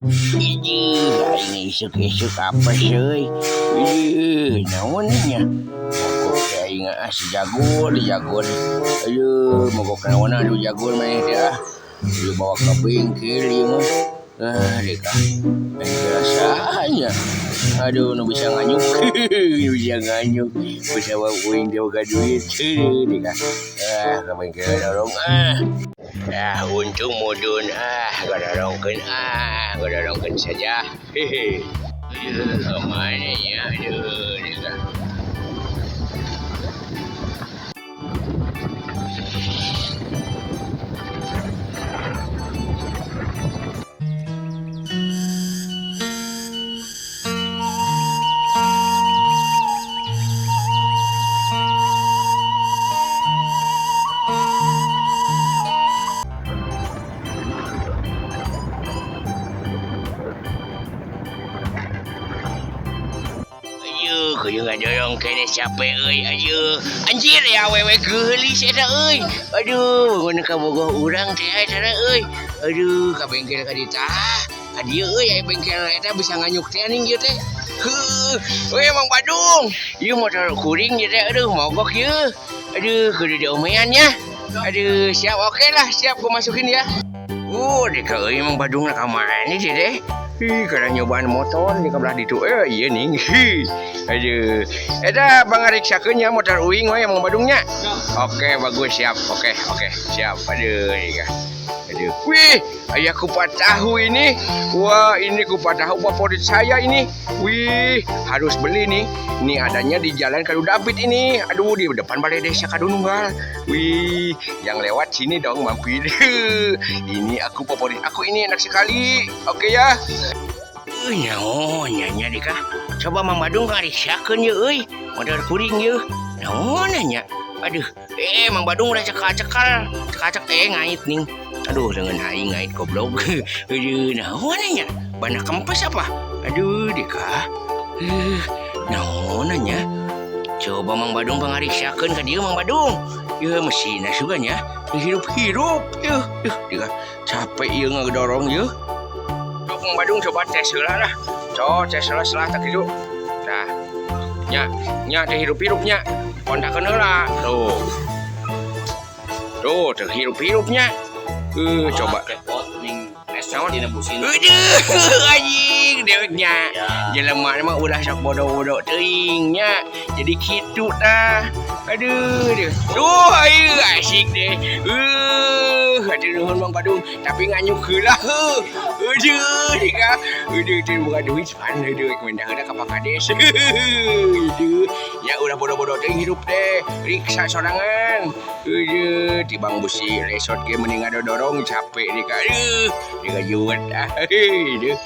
Ih, aing isuk-isuk apa sih euy. Ih, naon nya? Mogok teh aing ah si Jagur, di Jagur. Aduh, mogok naon aduh Jagur maneh teh ah. Aduh bawa ke bengkel ieu mah. Ah, deka. Bengkel rasanya. Aduh, nu bisa nganyuk. Nu bisa nganyuk. Bisa bawa uing teh boga duit. Aduh, deka. Ah, ke bengkel dorong ah. Ah, untung mudun ah, gadorongkeun ah, gadorongkeun saja. Hehe. Aduh, mana ya? Aduh, deka. Ayo, kudu ngadorong kene capek euy. Ayo. Anjir ya awewe geulis eta euy. Aduh, bangun ka bogoh urang teh eta euy. Aduh, ka bengkel ka ditu. Ah, ka dieu euy aya bengkel eta bisa nganyuk teh ning ieu teh. Heuh, euy Mang Badung. Ieu motor kuring ieu teh aduh mogok ieu. Aduh, kudu diomean nya. Aduh, siap oke lah, siap gua masukin ya. Deka euy Mang Badung ka mana sih teh? Ih, kadang nyobaan motor di kebelah ditu. Iya ning. Hi. Aduh. Eta bangariksakeun nya motor uing we Mang Badungnya. Oke, bagus siap. Oke, oke, siap. Aduh, iya. Aduh. Wih, aya kupat tahu ini. Wah, ini kupat tahu favorit saya ini. Wih, harus beli nih. Ini adanya di Jalan Kadu David ini. Aduh, di depan Balai Desa Kadununggal. Wih, yang lewat sini dong mampir. Ini aku favorit aku ini enak sekali. Oke ya. Naon nya dika. Coba Mang Badung ngariksakeun ye euy. Motor kuring ye. Naon nya? Aduh, Mang Badung udah cekal-cekal. Cekal-cek ngait ning. Aduh, dengan aing ngait goblok. Aduh, naon nya? Bana kempes apa? Aduh, dika. Naon nya? Coba Mang Badung pangariksakeun ka dieu Mang Badung. Ieu mesinna sugan nya. Hirup-hirup. Yuh, yuh, dika. Capek ieu ngedorong ieu. Mang Badung coba tes heula lah. Coba tes heula setelah tak kitu. Tah. Nya, nya teh hirup-hirupnya. Kontakeun heula. Tuh. Tuh, teh hirup-hirupnya. Coba. Naon? Dina busin. Aduh, anjing deweknya. Jelema mah ulah sok bodoh-bodoh teuing nya. Jadi kitu tah. Aduh, aduh. Duh, ayo asik deh. Aduh nuhun Mang Badung, tapi nganyuk heula heuh. Aduh, dika. Aduh, teu boga duit pan aduh mindah heula ka Pak Kades. Aduh, ya ulah bodoh-bodoh teuing hirup teh. Riksa sorangan. Aduh, tibang busi resot ge mending ngadodorong capek dika. Aduh, dika juwet ah. Aduh.